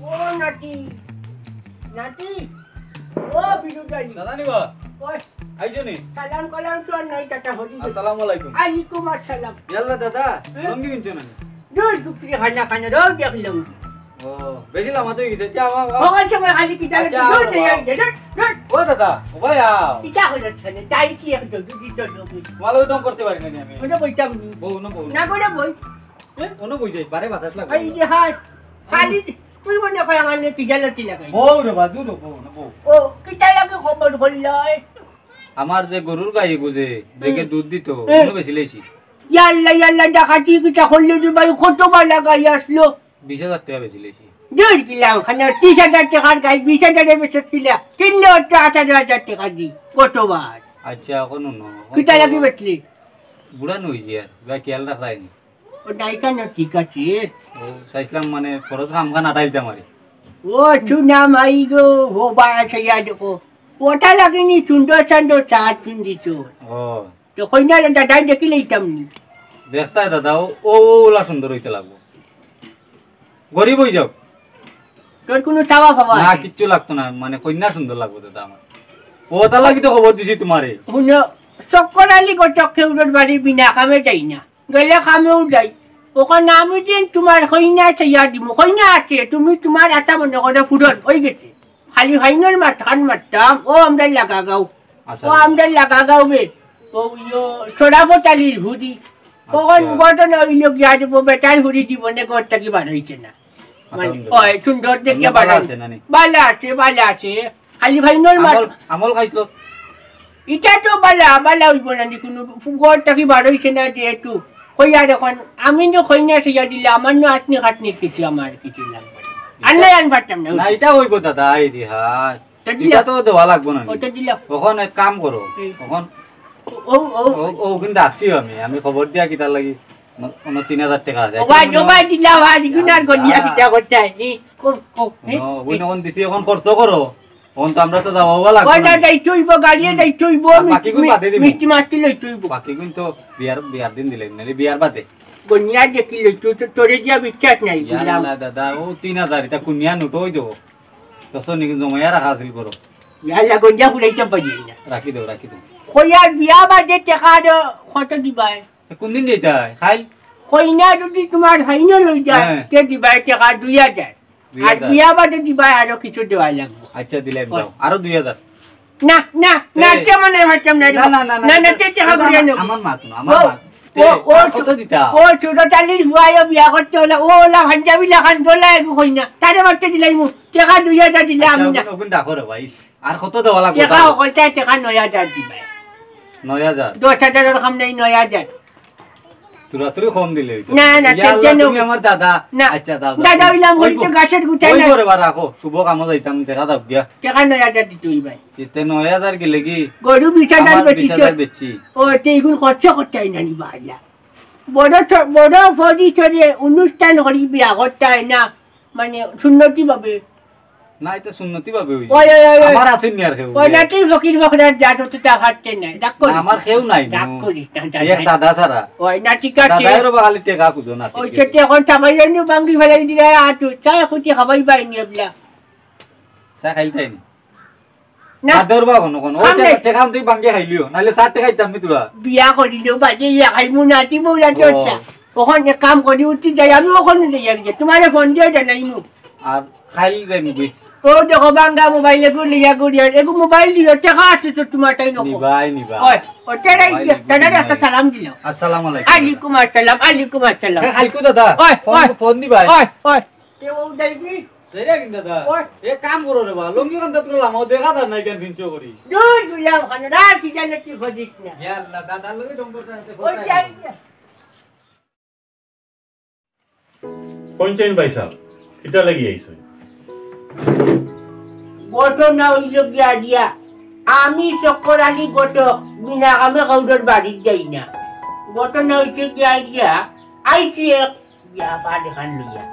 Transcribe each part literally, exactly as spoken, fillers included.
ও নাতি, নাতি, ও বিনু ভাই। দাদা নি বা? ওই, আইছো নি? সালাম কালাম তো আর নাই, টাটা হরি। আসসালামু আলাইকুম। আলাইকুম আসসালাম। ইয়াল্লা দাদা, হ্যাঁ? লুঙ্গি পিনছো না? দূর দুপুরে খানা খানা রোজ দেখলাম। ও, বেশি লামাত অই গেছে। আচ্ছা, আমা-, আমা-, সকাল সকাল খালি কিতা আচ্ছা, দূর আমা-, যাই, দূর, দূর। ও দাদা, ও ভাই আও। কিতা হলো ছানে? তাই কি এক দু, দু, দু, দু, দু। তোমার ওই দম করতে পারি না আমি। ওটা বইতাম নি। বউ না, বউ। না করে বই। এ, অনো বই যাই, বারে বাতাস লাগে। এই যে হায়, খালি তুই মনে কর আমার লগে কিতা লটি লাগাই। বউ রে বা, দূর বউ না, বউ। ও, কিতা লাগে খবর করলাই? আমার যে গরুর গাই বুঝে, দেখে হুম। দুধ দিত, হুম। অনো বেচিলাইছি। ইয়াল্লা, ইয়াল্লা, ডাকাতি কিতা করলে রে ভাই, কত বা লাগাই আসলো? বিশ হাজার টেকা বেচিলাইছি। দূর গেলাম, খানে ত্রিশ হাজার টেকার গাই, বিশ হাজারে বেচত কিলা? কিনলে অত আঠারো হাজার টেকা দি, কত বার? আচ্ছা, অখন অনো। কিতা লাগি বেচলি? বুড়া নইছি আর, বা খেয়াল রাখলায়নি। ও, নাই কেনে, ঠিক আছে। ও, চাইছিলাম মানে, খরচ কাম খান আটাইতাম আরে। ও, সুনা মাই গো, ও বায়া চাইয়া দেখো। ওটা লাগেনি, সুন্দর সুন্দর চা চুন দিত। ও। তো কইনা দাদাই দেখিলাইতাম নি। দেখতায় দাদা, ও, ও, ও ওলা সুন্দর অইতে লাগবো। গরিব অই যাও। তোর কুনু চাওয়া পাওয়া না, আছে? কিচ্ছু লাগতো না, মানে কইনা সুন্দর লাগবো দাদা আমার। ও, তার লাগি তো খবর দিছি তোমারে। হুনো, চক্কর আলী গো, চক্কে উড়োর বাড়ি বিনা কামে যাই না। গেলে কামেও যাই। অখন আমি দিন তোমার কইনা চাইয়া দিমু। কইনা আছে, তুমি তোমার আশা মনে করে ফুরন অই গেছে। খালি ফাইনল মাতখান মাততাম, ও আমরার লাগা গাঁও। আচ্ছা। ও আমরার লাগা গাঁও বে। ও ইয়ো, শরাফত আলীর হুদি। আচ্ছা। অখন ঘটনা অইলো গিয়া দিব, বেটার হুদি দিব নে, ঘর থাকি বার অইছে না। আচ্ছা, মানে, সুন্দর। ওই সুন্দর দেখে এমনি বালা বানাই। আছে না নি? বালা আছে, বালা আছে। খালি ফাইনল মাত। আমল, আমল খাইছিল। ইটা তো বালা, বালা অইবো না নি, কুনু ফু-, ঘর থাকি বার অইছে না যেহেতু। কইয়ার অখন, আমি তো কইনা চাইয়া দিলে, আমার নো আটনি খাটনি কিছু, আমার কিছু লাগবে না। আর নাই, আন পারতাম না। না, ইটা অইবো দাদা, এই রে হায়। তো দিলাও। ইটা তো দেওয়া লাগবো না নি। ওটা দিলাও। অখন এক কাম করো, হুম। অখন ও, ও, ও। ও, ও, কিন্তু আছি আমি, আমি খবর দিয়া কিতার লাগি। অনো তিন হাজার টেকা আছে। ও ভাই, ও ভাই, দিলা ভাই, ইগুন আর গনিয়া কিতা করতে আইনি? কো, কো, হে? অনো, অগুন অখন দিছি, অখন খরচ করো। অখন তো আমরা তো যাওয়া হওয়া লাগবো ওই না। না, যাইতে অইবো, গাড়িয়ে যাইতে অইবো, আর বাকিগুন বাদে দিমু। মিষ্টি মাস্তি লইতে অইবো। বাকিগুন তো বিয়ার, বিয়ার দিন দিলে, নাইলে বিয়ার বাদে। গনিয়া দেখি লইতে, তো তোরে দিয়া বিশ্বাস নাই, ইয়া বুঝলাম। আল্লাহ দাদা, ও তিন হাজার, ইটা কুনিয়া নোট অই দেবো। তো সনি জমাইয়া রাখা আছিল করো। ইয়া আল্লাহ, গনিয়া ফুলাইতে পারি না। রাখি দেও, রাখি দেও। কইয়ার বিয়া বাদে টেকা দে, কত দিবায়? এ, কোন দিন দিতায়? কাইল? কইনা যদি তোমার ফাইনাল অই যায়, হ্যাঁ। তে দিবায় টেকা দুই হাজার। দুই হাজার। আর বিয়া বাদে দিবায় আরো কিছু দেওয়া লাগবো। আচ্ছা, দিলাম, ও। দাও। আরো দুই হাজার। না, না, না, এ। তে মনে হয় পারতাম না, না, না, না, না, না, না, তে টেকা আমার, ঘুরিয়ে নেবো। আমার মাত না, আমার ও, মাত। তে, ও, আর কত দিতা? ও, ছোট চালির ফুয়াইও বিয়া করতে অইলে, ও, ওলা পাঞ্জাবি লাখান দোলা এগু কইনা। তারে মারতে দিলাইমু। টেকা দুই হাজার দিলে আচ্ছা, আমি না। ওগুন, ওগুন ডাকো রে ভাই। আর কত দেওয়া লাগবো টেকা তাও? অকলতায় টেকা নয় হাজার দিবায়। নয় হাজার? দশ হাজারর কাম নাই, নয় হাজার। তুরা তুরি কম দিলে অইতো। না, না, ইয়া আল্লাহ, টেনশন তুমি অইবো। আমার দাদা। না। আচ্ছা, দাদা। দাদা অইলাম, অইবো। অইতো গাছের গুটায় না। অইবো রে বা, রাখো। শুভ কামো যাইতাম, দেখা যাউক গিয়া। টেকা নয় হাজার দিতে অইবায়। ইতে নয় হাজার গেলে কি? গরু বিশ হাজার আমার বেচিছ। বিশ হাজার বেচছি। ও, তে ইগুন খরচ করতে অয় না নি বা আইয়া। বড় থ-, বড় ফরি চরে অনুষ্ঠান করি বিয়া করতে অয় না, মানে সুন্নতি ভাবে। না, ইটা সুন্নতি ভাবে অইবো। ওই, ওই, ওই, ওই। আমার আছে নি আর কেউ? ওই না, তুই ফকির ফকরার জাত, তুই তা হারতে নাই। রাগ করিস না, আমার কেউ নাই, রাগ নু। করিস না, এক দাদা ছাড়া। ওই না, ঠিক আছে। দাদায় রে বা খালি টেকা খুঁজো না, ওই ঠিক আছে। খেতে এখন চাবাই যায়নি, ভাঙ্গি ফেলাই দিলে, আর তুই চা খুঁটি খাবাই পাইনি এবলা। চা খাইলতায় নি? না। দাদার বা কোনো কোনো। ওই খাম টেকা, নাই। টেকা তুই ভাঙ্গি খাইলিও, নাইলে চার টেকা দিতাম নি তোরা। বিয়া করিলেও বাদে ইয়া খাইমু না, তুই বউলা ও। চর্চা। ওখানে কাম করি উঠি যাই, আমি ওখানে যাই আর কি। তোমারে ফোন দিয়া জানাইমু। আর খাইল যাইমু গই। ও দেখো, ভাঙ্গা মোবাইল এগু লইয়া ঘুরি আর এগু মোবাইল দিও, টেকা আছে তো তোমার তাই নকো। নিবাই, নিবাই। ওই, ও তেরাই মোবাইল দিয়া, এগু দাদারে একটা নিবাই। সালাম দিলাও। আসসালামু আলাইকুম। আলাইকুম আসসালাম, আলাইকুম আসসালাম। হ্যাঁ, খাইকু দাদা, ওই, ফোন, ওই। ফোন দিবাই। ওই, ওই। তে ও যাইবি? যাইরা কিন দাদা? ওই। এ কাম করো রে বা, লুঙ্গি কান্তা তুলে লামাও, দেখা যার না কেন ভিঞ্চো করি। দূর দুলাম খান, আর কি জানে কি খোঁজিস না। ইয়া আল্লাহ, দাদার লগে ডঙ্গর টানতে ওই খোঁজা যাই গেল। না। পঞ্চাইন ভাই সাহেব, কিতা লাগি আইছইন? ঘটনা অইল গিয়া দিয়া, আমি চক্কর আলী ঘটক, বিনা কামে কাউরর বাড়িত যাই না। ঘটনা অইছে গিয়া দিয়া, আইছি এক বিয়া বাদ এখান লইয়া।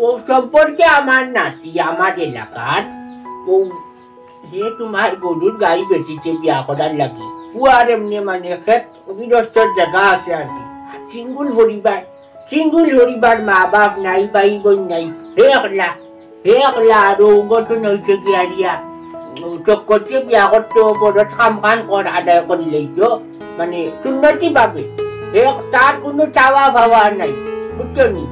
ও সম্পর্কে আমার নাতি, আমার এলাকার, ও হে তোমার গরুর গাই বেচিছে বিয়া করার লাগি। পুয়ার এমনি মানে খেত গৃহস্থর জাগা আছে আর কি। আর সিঙ্গুল পরিবার, সিঙ্গুল পরিবার, মা বাপ নাই, ভাই বোন নাই, হে একলা, হে একলা। আর ও ঘটনা অইছে কি আরিয়া, ও চক্করকে বিয়া করতে ও বড় কাম কান কর আদায় করি লইতো, মানে সুন্নতি ভাবে। হে তার কোনো চাওয়া পাওয়া নাই, বুঝছো নি?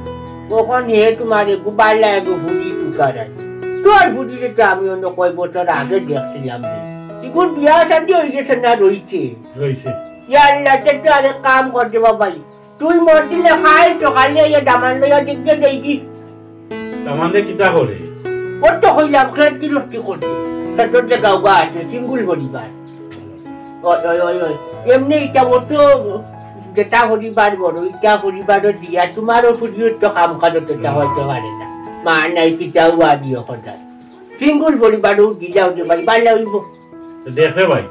তখন হে তোমার এগু বালা এগু ফুড়ি টুকার আছে। তোর ফুড়িরে তো আমি অন্য কয় বছর আগে দেখছিলাম রে। ইগুর বিয়া শাদি হয়ে গেছে না রইছে? রইছে। ইয়া আল্লাহ, তে তো আরেক কাম কর দে বাবাই। তুই মর দিলে খাই তো খালি এই দামান লইয়া দেখতে দেই কি? দামান্দে কিতা করে? ও তো কইলাম খেত গিরস্তি করে। সে তোর যে গাউবা আছে, সিঙ্গুল পরিবার। ওই, ওই, ওই, ওই। এমনি ইটা ও তো যেটা পরিবার বড়, ইটা পরিবারও দিয়া, তোমারও ফুড়ির তো কাম কাজও তো তা হইতে পারে না। মা নাই, পিতাও আর ইয়ে কথা। সিঙ্গুল পরিবারও দিলাও যে ভাই, ভালো হইব। তো দেখে ভাই।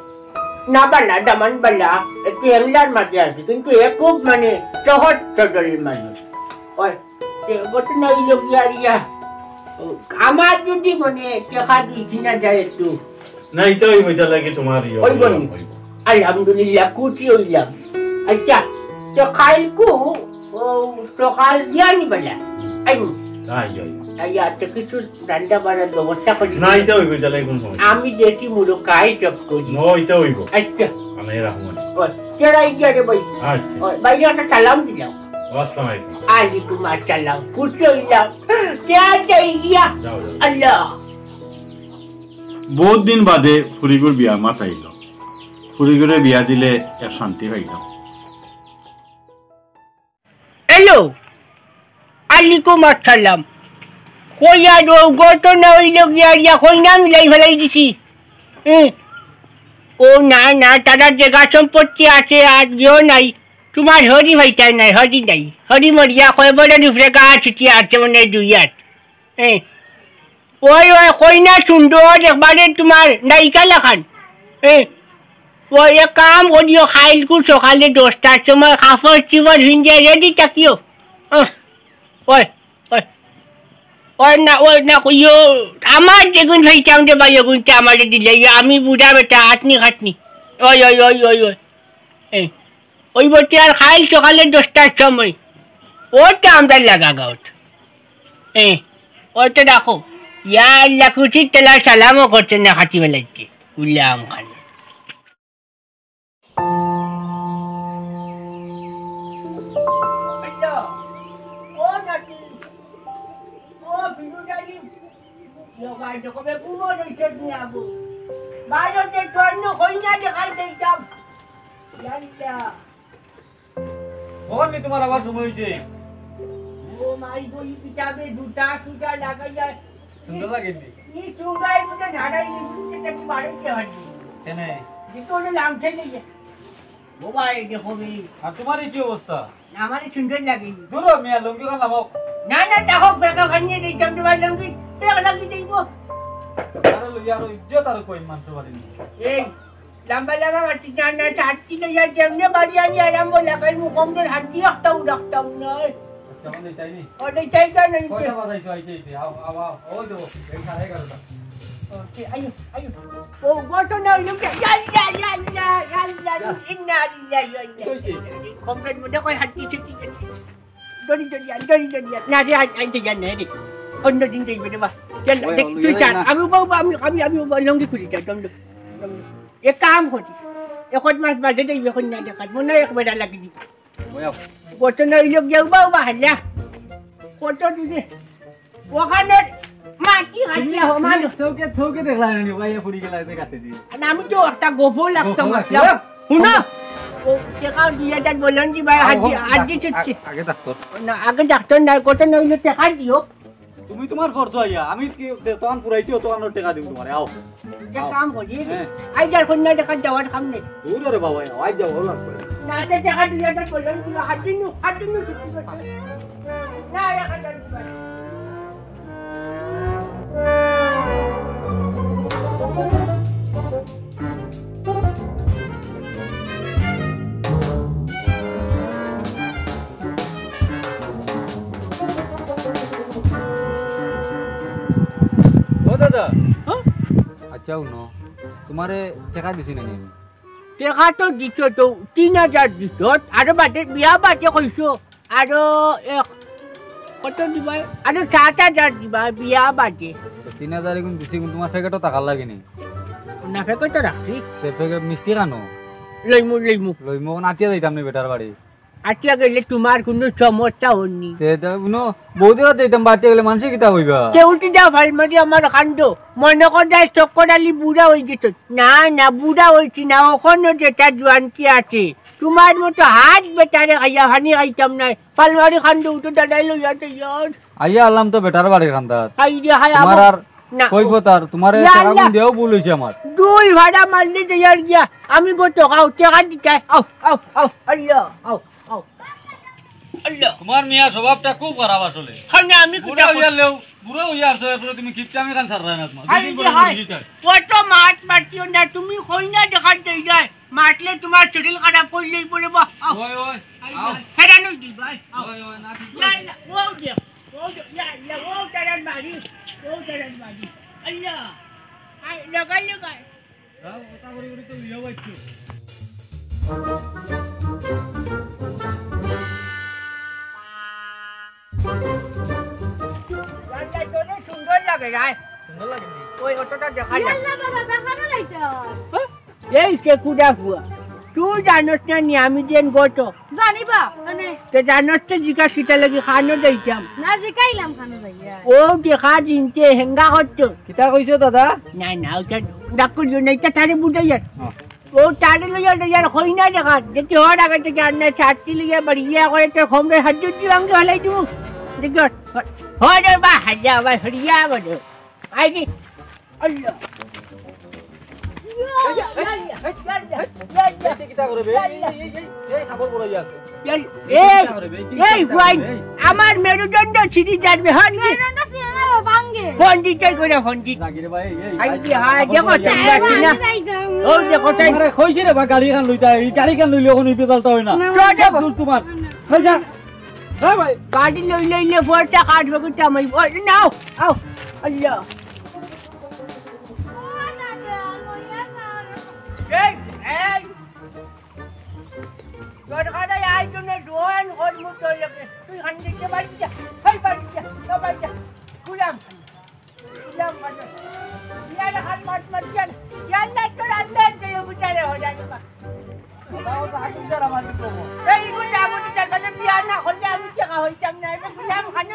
না বালা, দামান বালা, একটু হ্যাংলার মাঝে আছে, কিন্তু এ খুব মানে সহজ সরল মানুষ। ওই, তে ঘটনা হইল কি আর ইয়া, ও, আমার যদি মনে টেকা দুই তিন হাজার একটু। না, এটা হইব, এটা লাগে তোমার ইয়ে হইব হইব, নি? হইব। আলহামদুলিল্লাহ, খুশি হইলাম। আচ্ছা, তো কালকু, ও, সকাল দিয়া নি বেলা। আই নি। I, I. আই, আর তো কিছু রান্না বাড়ার ব্যবস্থা করি। না, এটা হইব, এটা লাগে কোনো সমস্যা। আমি দেখি মুরো কাজ সব করি। না, এটা হইব। আচ্ছা। আমি রাখবো না। ও, কেরা ইগিয়া রে ভাই? আচ্ছা। ও, বাইরে একটা সালাম দিলাম। আসসালামু আলাইকুম। আলাইকুম আসসালাম। খুশি হইলাম। কে আছে ইগিয়া? যাও, যাও। আল্লাহ। বহুত দিন বাদে ফুরিগুর বিয়া মাত আইল। ফুরিগুরে বিয়া দিলে এক শান্তি পাইলাম। হ্যালো, আলাইকুম আসসালাম। কইয়া দো, ঘটনা হইল গিয়া, ইয়া কইনা মিলাই ফেলাই দিছি। হুম। ও না, না, তারা জাগা সম্পত্তি আছে, আর ইয়েও নাই। তোমার হরি ভাইটাই নাই, হরি নাই। হরি মরিয়া কয় বড় উপরে গাছ উঠিয়া আছে, মানে দুই হাত। হ্যাঁ। ওই, ওই, কইনা সুন্দর, একবারে তোমার নায়িকা লাখান। এ, ওই, এক কাম করিও, কাইলকু সকালে দশটার সময় কাপড় চোপড় ভিঞ্জে ready থাকিও। আহ, ওই, ওই, ওই না, ওই না, ইয়ো, আমার যেগুন ভাইতাম দে ভাই, ওগুনতে আমারে দিলে, ইয়ো, আমি বুড়া বেটা, আটনি খাটনি। ওই, ওই, ওই, ওই, ওই। এ, ওই বলতে আর কাইল সকালে দশটার সময়। ওটা আমরা লাগা গাউত। এ, ওই তো দেখো, ইয়া আল্লাহ, কুচির তেলার সালামও করছে না, খাতি বেলাইতে। উল্লাম খান। ও নাতি, ও বিনু ডালি, ইয়ো ভাই, দেখো বে, ঘুমো রইছে নি আবু। ভারতে তন্ন কইনা দেখাই দিতাম। ইয়া আল্লাহ। কখন নি তোমার আবার সময় হইছে? ও মাই গো, ই কিতাবে জুতা সুতা লাগাইয়া সুন্দর লাগে নি? ই চুঙ্গাই বুঝে ঝাড়াই নি বুঝে তাকে বাড়িতে হয়নি। কেনে? দিকে ওটা লামছে নেই। ও ভাই, দেখো বে। আর তোমার এই কি অবস্থা? আমারে সুন্দর লাগে নি। দূর হ মিয়া, লুঙ্গি খান নামাও। না, না, তা হোক, বেকা ভাঙিয়ে দিতাম তোমার লুঙ্গি, বেকা লাগিয়ে দিব। আরে লইয়া আরো ইজ্জত আরো কই মাংস বাড়ি নি। এই, লম্বা লম্বা মাটি না, না, চার কিলো ইয়া যেমনে বাড়ি আনি আরাম বলে, কাই মুখমদের হাত দিয়ে একটাও রাখতাম না। আচ্ছা, মানে তাই নি? ওটাই চাই তো নাই। কয়টা বাজাইছো আইতে আইতে? আও, আও, আও। ওই তো, এই সাড়ে এগারোটা। ওকে, আইও, আইও। ও, ঘটনা হইল কি? ইয়া, ইয়া, ইয়া, ইয়া, ইয়া, ইয়া, ইন্না লিল্লাহি ওয়া ইন্না ইলাইহি রাজিউন। কমপ্লেন মনে কয় হাত দিয়ে ছুটি গেছে। দড়ি, দড়ি, আন, দড়ি, দড়ি, আন। না রে, আন, আনতে যান না রে। অন্য দিন যাইবে রে বা। চল, ওই, দেখ, ওই, তুই ওই, চল। না। আমি উবা, উবা, আমি, আমি, আমি উবা, লঙ্গি খুলি চল, চল, চল। এ কাম করি। এখন মাস বাদে যাইবে, এখন না দেখাত। মনে হয় একবার লাগি দিব। ওই, আও। ঘটনা হইল গিয়া উবা, উবা, হাল্লা। কত দিনে? ওখানে মাটি হাল্লা, তুমি সমানো। চৌকে, চৌকে দেখলা না নি, ভাই, ফুড়ি গেলা, এসে কাটে দিয়ে। আর আমি তো একটা গোবর লাগতাম, গোবর লাগতাম। লাগতাম। হুনো? ও, টেকা দুই হাজার বললাম কি ভাই, আও, হাত দি-, হোক, হাত দি ডাক্তার, ছুটছে। আ-, আগে ডাক্তার। না, আগে ডাক্তার নাই, কত নইলে টেকা দিও। তুমি তুমার পরছো আইয়া, আমি কি তে-, তখন পুরাইছি, অতখানর টেকা দিমু তুমারে, আও। এক আও। কাম করি, হ্যাঁ। আইজ আর কইন্যা দেখাত যাওয়ার কাম নাই। দূর রে বাবা, আইজ যাওয়া লাগবো। না, তে টেকা দুই হাজার করলাম, তুমি হাত দিন, হাত দিন চুক্তি করতে। না, এক হাজার দিবা। ও দাদা, হ্যাঁ? আচ্ছা, হুনো, তুমারে টেকা দিছি না নি আমি? টেকা তো দিছো তো, তিন হাজার দিছো, আরো বাদে বিয়া বাদে কইছো, আরো এক, কত দিবা? আরো সাত হাজার দিবা বিয়া বাদে। তো তিন হাজার এগুন দিছি, এগুন তুমার পকেটো থাকার লাগি নি? না, পকেটো রাখছি। তে পকেট মিষ্টি খানো? লইমু, লইমু। লইমু, অখন আটিয়া যাইতাম নি বেটার বাড়ি। আটিয়া গেলে তুমার কুনু সমস্যা অয়নি। তে, তে, হুনো, বউদির বাড়িত যাইতাম, আটিয়া গেলে মানষে কিতা কইবা? তে উঠি যাও, ফাল মারি আমার কান্দো। মনো করো যে চক্কর আলী বুড়া অইগেছে। না, না, বুড়া অইছি না, অখনো যেটা জোয়ানকি আছে। তুমার মতো হাত বেটারে খাইয়া পানি খাইতাম নায়। ফাল মারি কান্দো, উঠো দাদাই লইয়া যাইয়ার। আইয়া আইলাম তো বেটার বাড়ির কান্দাত। হায় রে হায়, তুমার আমার আর না। কই ফতার, তুমারে ইয়া সারা আল্লাহ। গুণ দিয়াও ভুল অইছে আমার। দুই ভাড়া মারলে যাইয়ার গিয়া, আমি গত খাও, টেকা দিতে, আও, আও, আও, আল্লাহ, আও, আও। আল্লাহ। তুমার মিয়া স্বভাবটা খুব খারাপ আসলে। হ্যাঁ, না, আমি বুড়া কিতা অইয়া লেও, বুড়া অইয়া আছো, এরপরে তুমি কিপটামি খান ছাড়রায় না তুমার। হায় দুই দিন রে পরে হায়। তুমি কিতা? কত মাত মাতিও না, তুমি কইন্যা দেখাত যাইরায়। মাতলে তুমার শরীর খারাপ অইলেই পরে বা, আও। ওই, ওই, আই, আও। আই, ফেরানো দিবা, আও। ওই, ওই, না, ঠিক ইয়া আছে। আল্লাহ, ও দে, ও দে, ইয়া আল্লাহ, ও তারার বাড়ি, ও তারার বাড়ি। আল্লাহ, আই, লাগাই, লাগাই। যাও, কথা করি করি তো লিয়াও বাইচ্চু। ইয়া আল্লাহ, তোরে সুন্দর লাগে, রায়। সুন্দর লাগে নি? ওই অতটা দেখা যায়। ইয়া আল্লাহ, বাবা, দেখানো যাইতো। হ্যাঁ? এই সে কুদা ফুয়া, তুই জানোস না নি আমি যেন গত? জানি বা, মানে। তে জানোস তো জিকাস কিতা লাগি খানো যাইতাম। না, জিকাইলাম খানো যাইয়া। ও দেখা জিনতে হেঙ্গা করতো। কিতা কইছো দাদা? না, না, ওটা ডাক করিও না, এটা তারে বুঝাইয়ার। হ্যাঁ। ও তারে লইয়া যাইয়ার কইন্যা দেখাত। দেখি হর আগে থেকে আর না ছাতি লইয়া বাড়িয়া করে তোর খমরে হাত জুটি ভাঙ্গে হলাই দিমু। দেখি হর, হর, হর বা হাজা বা হরিয়া বলো। আই রে, আল্লাহ। ইয়া, ইয়া, ইয়া, ইয়া, ইয়া, ইয়া। এই কিতা করে বে? এই, এই, এই, এই, এই, কাপড় পরাইয়া আছে। এই, এই কিতা করে বে? এই, এই, কিতা করে বে? এই। আমার মেরুদণ্ড ছিঁড়ি যাবে, হন কি? মেরুদণ্ড ছিঁড়ে না, ভাঙ্গে। ফোন দিতে করে, ফোন দিতে। জাগির ভাই, এই, এই, আই, এই, কি হায়, কাপড় দেখো, পরাইয়া তোমরা আছে। এই, কিনা? এই, এই, ও, দেখো, তাই। আরে, কইছি রে বা, গাড়ি খান লইতা, এই গাড়ি খান লইলে অখন ইবে চলতা অয় না। না, চল, না। দূর তোমার। হই যা। হ্যাঁ ভাই। গাড়ি লইলে, লইলে, ফোনটা কাটবে, কিন্তু আমি, ও, নাও, আও, আল্লাহ। এই, এই। দরকার নাই, আই জন্য দোয়ান করমু তোর লগে। তুই খান দিকে বাড়ি যা, হেই বাড়ি যা, তো বাড়ি যা। গুলাম খান, গুলাম খান। ইয়ার হাত মাত মাত কেন? ইয়াল্লা তোর আল্লাহ দে বিচারে হয়ে যাবে। তাও তো হাত বিচার আমার দিকে হবো। এই গুলাম আমি তার কাছে বিয়া না করলে আমি টেকা হইতাম না। এটা গুলাম খান।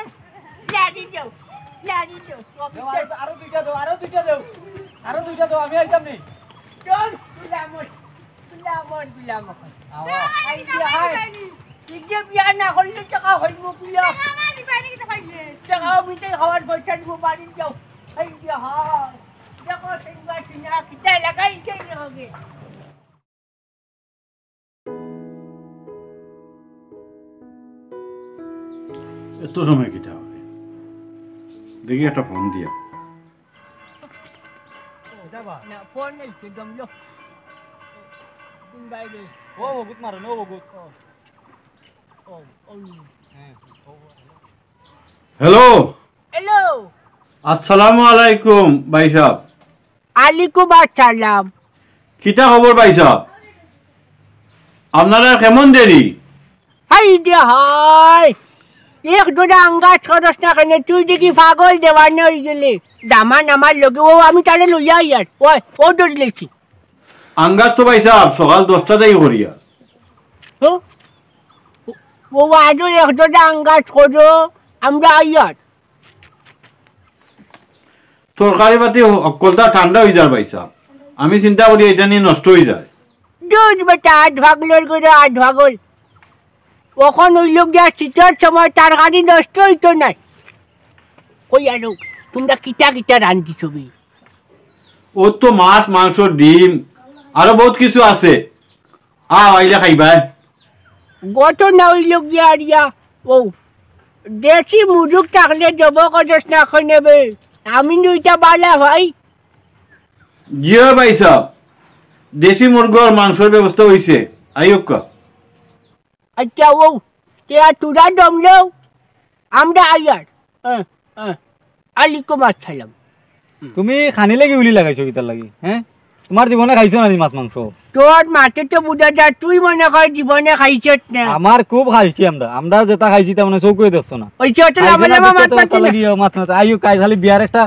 লাড়ি দেও, লাড়ি দেও। দেও, আরো, আরো দুইটা দেও, আরো দুইটা দেও। আরো দুইটা দেও, আমি আইতাম নি। চল, গুলাম। গুলাম, গুলাম। আওয়া। আই যে হায়। ঠিক যে বিয়া না করলে টেকা হইব কি আর? টেকা আমি তো খাওয়ার পয়সা দিব, বাড়ি যাও। এই যে হায়। দেখো, সেই বাড়ি না, কিতা লাগাই সেই হবে। এত সময় কিতা হবে? দেখি একটা ফোন দিয়া। না, ফোন নাই, সে দম লো। কোন বাইরে? ও, বগুত মারো, ও, বগুত। ও। ও, ও। হ্যাঁ, ও, ও। হ্যালো। হ্যালো। আসসালামু আলাইকুম, ভাই সাহেব। আলাইকুম আসসালাম। কিতা খবর ভাই সাহেব? আপনারা কেমন দেরি? হায় রে হায়, এক জোড়া আঙ্গাজ করস না কেনে? তুই দেখি পাগল দেওয়ানা অই গেলে। দামান আমার লগে, ও আমি তারে লইয়া আইয়ার। ওই, ও ধরি লইছি। আঙ্গাজ তো ভাই সাহেব সকাল দশটা থাকি করিয়া। ও, ও আজও এক জোড়া আঙ্গাজ করো, আমরা আইয়ার। তরকারি পাতি হক্কলতা ঠান্ডা অই যার ভাই সাহেব। আমি চিন্তা করি ইটা নি নষ্ট অই যায়। দুর বেটা, আধ পাগলর ঘরো আধ পাগল। অখন অইলো গিয়া শীতর সময় তরকারি নষ্ট অইতো নায়। কই আরো, তুমরা কিতা কিতা রান্ধিছো বে? অউ তো মাছ, মাংস, ডিম, আরো বউত কিছু আছে। আও, আইলে খাইবায়। ঘটনা অইলো গিয়া আরিয়া, অউ দেশি মুরগ থাকলে জব করস না কেনে বে? আমি নু ইতা বালা ভাই। জি অয় ভাইসাব, দেশি মুরগর মাংসর ব্যবস্থা অইছে, আইউক্কা। আচ্ছা, অউ, তে আর তুরা দম লও, আমরা আইয়ার। হ্যাঁ, হ্যাঁ। আলাইকুম আসসালাম। তুমি খানি লাগি উলি লাগাইছো কিতার লাগি, হ্যাঁ? তুমার জীবনে খাইছো না নি মাছ মাংস? তোর মাতে তো বুঝা যায়, তুই মনে কর জীবনে খাইছত না। আমার খুব খাইছি আমরা, আমরা যেটা খাইছি তা মানে চউখে দেখছো না। ওই যে অত খাইছো লামা না লামা দেখছো মাত তো মাতি ওটা না। লাগিও মাত মাত। আইও কাই খালি বিয়ার একটা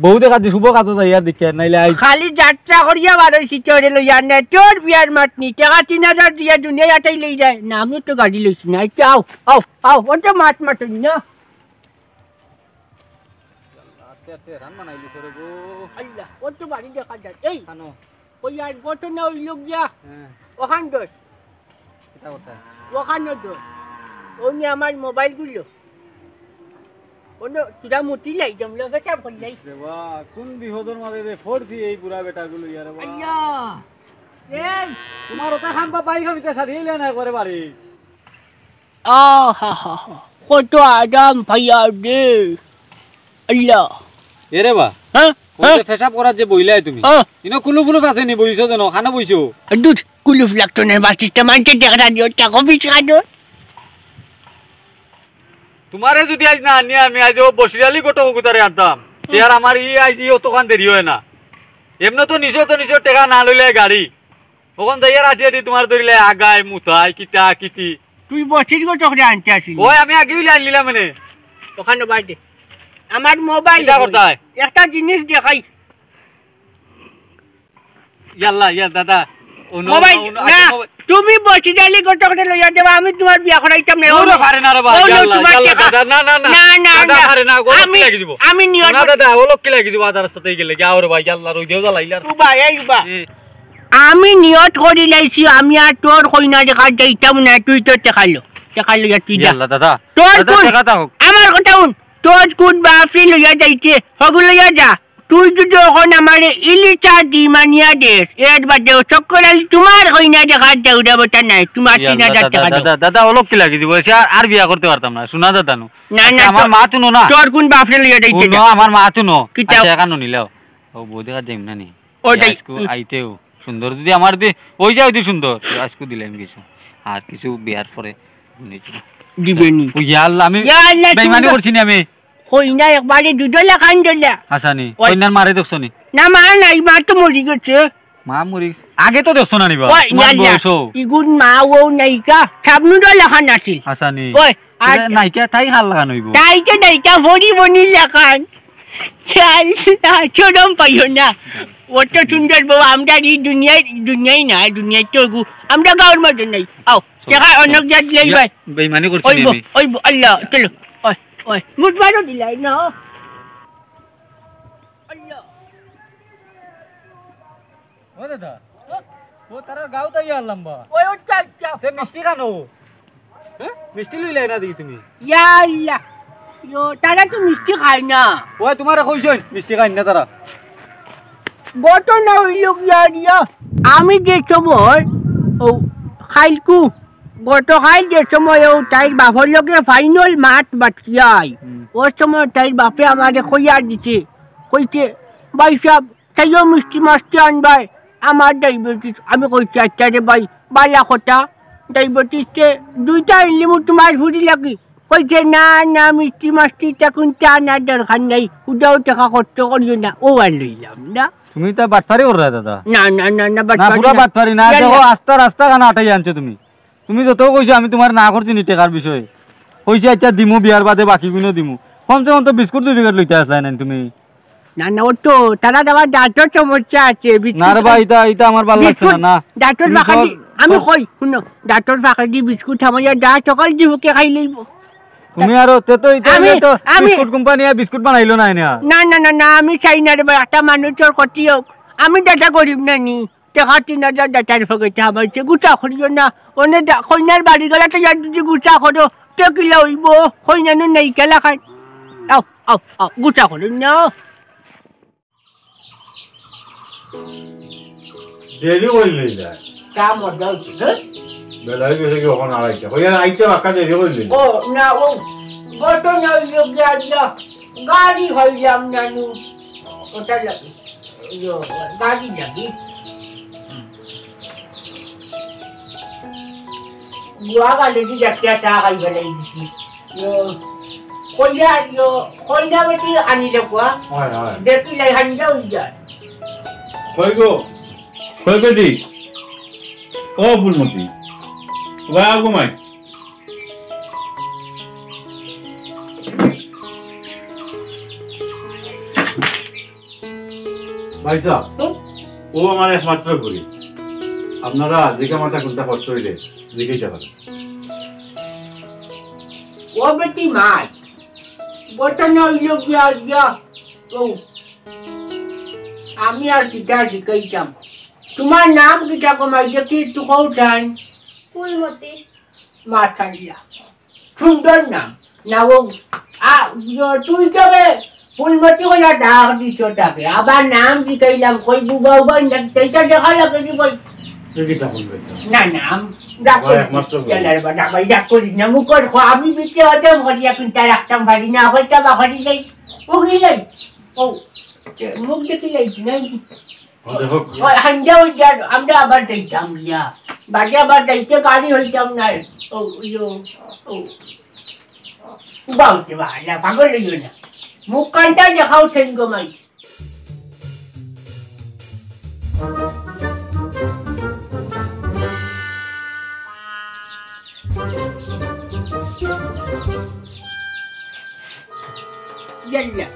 বউ দেখা যে শুভ কাজে যাই আর দেখি আর নাইলে আই খালি যাত্রা করিয়া বারোইছি তোরে লইয়া না, তোর বিয়ার মাত নি, টেকা তিন হাজার দিয়া দুনিয়া আটাই লই যায়। না, আমি তো গাড়ি লইছি না, আইচ্ছা, আও, আও, আও, অত মাত মাত না। আস্তে আস্তে রান বানাইলিছে রে গো। আল্লাহ, অত বাড়ি দেখা যায়। এই, খানো। ওই আর ঘটনা অইলো গিয়া। হ্যাঁ। ওখান ধর। কিতা কথা? ওখান ধর। অউ নি আমার মোবাইল গুলো। অনো তুরা মুতি লাই, জমলো বেটা ভরলাই। রে বা, কোন বিপদর মাঝে রে পড়ছি এই বুড়া বেটাগুলো ইয়ারে বা। আল্লাহ। এই। তুমার ওটা খান বা বাইক আমি তো সারিয়ে না করে বাড়ি। আহা হা হা, কত আরাম পাইয়ার রে। আল্লাহ। এরে বা, হ্যাঁ? ওই যে হ্যাঁ? পেশাব করার যে বইলায় তুমি, হ্যাঁ। ইনো কুলুফ উলুফ আছে নি, বইছো যেন, খানো বইছো? দুধ কুলুফ লাগতো না, বাসিটা মানতে দেখা দিও, টাকা বিশ খানো। তুমারে যদি আইজ না আনি আমি আইজ ও বসির আলী গোটো কুকুতারে আনতাম, তে আর আমার ই আইজ ই অতখান দেরি অয় না। এমনে তো নিশো তো নিশো টেকা না লইলে গাড়ি। অখন যাইয়া রাতি রাতি তুমার ধরিলে আগায়, মুতায়, কিতা, কিতি। তুই বসির গো চকরে আনতে আসিলি। ওই আমি আগে অইলে আনলিলাম মানে। ওখানে বাদে। আমার মোবাইল কিতা করতায়? একটা জিনিস দেখাই। ইয়াল্লা, ইয়া দাদা। ও নো, মোবাইল, ও নো, না, আচ্ছা, মোবাইল। তুমি বসির আলী গো চকরে লইয়া দেবা, আমি তুমার বিয়া করাইতাম না। ও নো, পারে না রে বা, ও নো, ইয়াল্লা, তুমার ইয়াল্লা, টেকা। দাদা, না, না, না। না, না, দাদা, না। পারে না, ও আমি, লক্ষ্মী লাগি দিব। আমি নিয়ত না, দাদা, ও লক্ষ্মী লাগি দিব, আদার সাথে গেলে, গিয়া ওরে ভাই, ইয়াল্লা, রইদেও জ্বালাইলার। উবা, এই উবা। এ। আমি নিয়ত করি লাইছি, আমি আর তোর কইনা দেখাত যাইতাম না, তুই তো টেকা লো, টেকা লইয়া তুই যা। ইয়াল্লা দাদা, তোর দাদা, কোন, টেকা দাও। আমার কথা হুন, তোর কোন বাপে লইয়া যাইতে, হগু লইয়া যা। তুই যদি অখন আমারে ইলিচা দি মানিয়া দেস, এর বাদেও চক্কর আলী তুমার কইনা দেখাত যাউরা বেটা নাই, তুমার ইয়াল্লা তিন হাজার দাদা, টেকা দেও। দাদা, দাদা, দাদা, অলক কি লাগি দিব, এসে আর, আর বিয়া করতে পারতাম না, শোনা দাদা নু। না, আচ্ছা, না, আমার তো-, মা তুনো না। তোর কোন বাপরে লইয়া যাইতে হুনো, যা। আমার মা তুনো। কিতা? আচ্ছা, এখানো নিলাও। ও বউ দেখা যাইম না নি? ও যাই। আইজকু আইতেও সুন্দর। যদি আমার দি-, ওই যাও দি সুন্দর। আইজকু দিলাম কিছু। আর কিছু বিয়ার পরে নিচু। দিবে নি। ও ইয়া আল্লাহ, আমি ইয়া আল্লাহ, বেইমানি সুন্দর। করছি নি আমি। কই না, একবারে দুধ লাখান দিলা। হাছা নি? ওই। কইনার মারে দেখছো নি? না, মা নাই, মা তো মরি গেছে। মা মরি গেছে। আগে তো দেখছো না নি বা? ওই, তোমার ইয়া, ইয়া। বয়স। ইগুন মা ও নায়িকা। সাবনুরও লাখান আছিল। হাছা নি? ওই, আর এ, নায়িকা তাই হার লাখান অইবো। তাই তো নায়িকা, ভরি বনি লাখান। চাল, চরম পাইও না। অত সুন্দর বউ, আমরা এই দুনিয়ায়, দুনিয়ায় না, দুনিয়ায় তো গু-, আমরা গাঁওর মাঝে নাই। আও, চলো, দেখা চলো। অন্য জাত লই ইয়া, ভাই। বেইমানি করছি ওই নি বো, আমি। ওই বো, আল্লাহ, চলো। ওই, ওই, মুঠ বারো দিলাই না। আল্লাহ। ও দাদা, ও তারার গাঁও তাই আর লম্বা। ওই, ওই, চল, চল। তে মিষ্টি খানো। হ্যাঁ? মিষ্টি লইলাই না দেখি তুমি। ইয়া আল্লাহ। ইয়ো, তারা তো মিষ্টি খায় না। ওই, তোমারে কইছইন, মিষ্টি খাইন না তারা। ঘটনা অইলো গিয়া রিয়া, আমি যে সময়, ও, খাইলকু, গতকাল যে সময় ও তাইর বাপর লগে final মাত মাতিয়াই, হুম। ও সময় তাইর বাপে আমারে কইয়া দিছে, কইছে, "ভাই সাহেব, তাইও মিষ্টি মাষ্টি আনবায়, আমার diabetes।" আমি কইছি, "আচ্ছা রে ভাই, বালা কথা।" Diabetes তে দুইটা আনলিমু তোমার ফুরি লাগি। কইছে, "না, না, মিষ্টি মাষ্টি তা কুনতা আনার দরকার নাই, উদাও টেকা খরচ করিও না।" ও আর লইলাম না। তুমি তা বাটপারি কররায় দাদা। না, না, না, না, না, বাটপারি পুরা না। বাটপারি না। ইয়া, দেখো, ইয়া। আস্তা রাস্তা খানা আটাই আনছো তুমি। তুমি যত কইছো আমি তোমার না করছি নি টেকার বিষয়ে। কইছি, "আচ্ছা দিমু, বিয়ার বাদে বাকি গুইন দিমু।" কমসে কম তো বিস্কুট দুই প্যাকেট লইতা আছলায় না তুমি। না, না, ও তো, তারা আবার দাঁতর সমস্যা আছে, বিস্কুট না রে ভাই, খাই-, ইতা, ইতা আমার ভালা লাগছে না, বিস্কুট, না। দাঁতর তুমি ফাঁকেদি, সব, আমি সব কই, হুনো, দাঁতর ফাঁকেদি বিস্কুট হামাইয়া দাঁত সকাল দিবুকে খাই লইব। তুমি আরো, তে তো ইতা আমি, তো আমি বিস্কুট কোম্পানি আর বিস্কুট বানাইলো না, না। না, না, না, না, আমি চাই না রে ভাই, একটা মানুষর ক্ষতি হোক। আমি দাদা গরিব না নি, টেকা তিন হাজার দাতার ফকেটে হামাইছে, গুছা করিও না। অনে দা-, কইনার বাড়ি গেলে তো ইয়ার যদি গুছা করো, তে কিলা অইব? কইনা নু নাই কেলা খান। আও, আও, আও, গুছা করি নাও। দেরি করিলে যায়। তা মজা অইছে, হ্যাঁ? বেলা অই গেছে কি অখন আড়াইটা? কইয়া আইতে বাক্কা দেরি করিলে। ও, না, ও, ঘটনা অইলো গিয়া, গিয়া, গাড়ি পাইলাম না নু। ওটা লাগে। ইয়ো, গাড়ি লাগে। গুয়া গালে দি যাত্রা চা খাই বেলাই দিছি। ইয়ো, কইয়া, ইয়ো, কইয়া বেটি আনিলে গুয়া। হয়, হয়। দেখি লাই হান্ডা অই যায়। কই গো? কই বেটি? ও ফুলমতি, ওবা ঘুমাই। ভাইসাব, হুম? ও আমার একমাত্র ফুরি। আপনারা জিগা মাতা কুন্তা করতে অইলে জিগাইতা পারেন। ও বেটি মাত, ঘটনা অইলো গিয়া, গিয়া, ও, আমি আর কিতা জিগাইতাম। তোমার নাম কিতা কমাই দেখি একটু কও চাই? ফুলমতি। মাশাআল্লাহ। সুন্দর নাম। না ও, আ, ইয়ো, তুই তবে ফুলমতি কইয়া ডাক দিছ তাকে। আবার নাম জিগাইলাম, কই বুবা উবা না, ইটা দেখা লাগে নি কই? তুই কিতা ফুলমতি? না, না, আম-, ডাক আবার করিস একমাত্র না। ফুল। ইয়াল্লা রে বা, না ভাই, ডাক করিস না। মুখর খ-, আমি বিচে হজম করিয়া কুন্তা রাখতাম পারি না, হয়তো বা করি যাই। ও কি যাই? ও, মুখ দেখি যাই, নাই। ও দেখো। ওই হান্ডা অই যার, আমরা আবার যাইতাম গিয়া। বাদে আবার যাইতে গাড়ি হইতাম না। ও, ইয়ো, ও। উবা উঠতে বা, না, পাগল অইও না। মুখ কানটা দেখাও সেন গো মাই। ইয়াল্লা,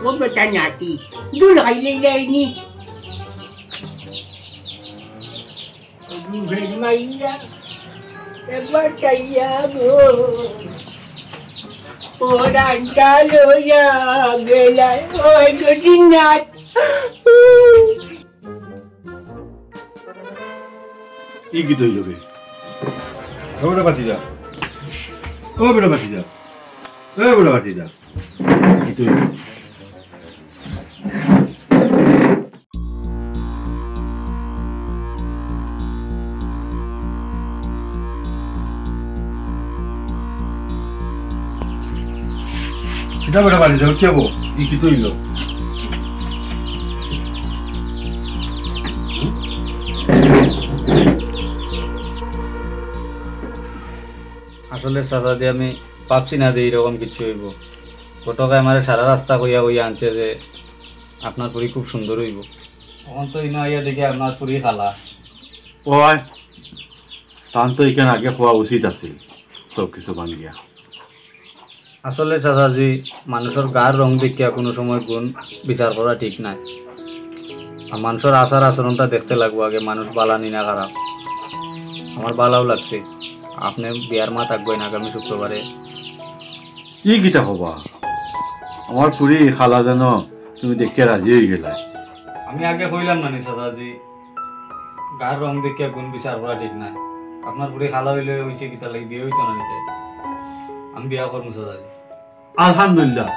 ও বেটা নাতি, দুল খাইলে যায়নি। রুহের মাইয়া, একবার চাইয়া গো, পরানটা লইয়া গেলায়, ওই গো জিন্নাত। ই কিতা অইলো বে? ও বেটা ভাতিজা। ও বেটা ভাতিজা। ও বেটা ভাতিজা। ই কিতা অইলো? কিতা বেটা ভাতিজা, কিতা অইলো? ই কিতা অইলো? আসলে চাচাজি, আমি ভাবছি না যে এইরকম কিছু অইবো। ঘটকে আমারে সারা রাস্তা কইয়া কইয়া আনছে যে আপনার ফুরি খুব সুন্দর অইবো। অখন তো ইনো আইয়া দেখি আপনার ফুরি কালা। ওই, তান তো ইখান আগে কওয়া উচিত আছিল, সব কিছু ভাঙ্গিয়া। আসলে চাচাজি, মানুষর গার রং দেখিয়া কুনু সময় গুণ বিচার করা ঠিক নায়। আর মানুষর আচার আচরণটা দেখতে লাগবো আগে, মানুষ বালা নি না খারাপ। আমার বালাও লাগছে, আপনে বিয়ার মাত আগুয়াইন আগামী শুক্রবারে। ই কিতা কবা? আমার ফুরি কালা যেন তুমি দেখিয়া রাজি অইগেলায়। আমি আগে কইলাম না নি চাচাজি, গার রং দেখিয়া গুণ বিচার করা ঠিক নায়। আপনার ফুরি কালা অইলে অইছে কিতার লাগি, বিয়া অইতো না নি তাই? আমি বিয়া করমু চাচাজি। আলহামদুলিল্লাহ,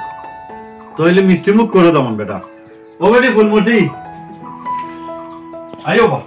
তাইলে মিষ্টি মুখ করো দামান বেটা। ও বেটি ফুলমতি, আইও বা।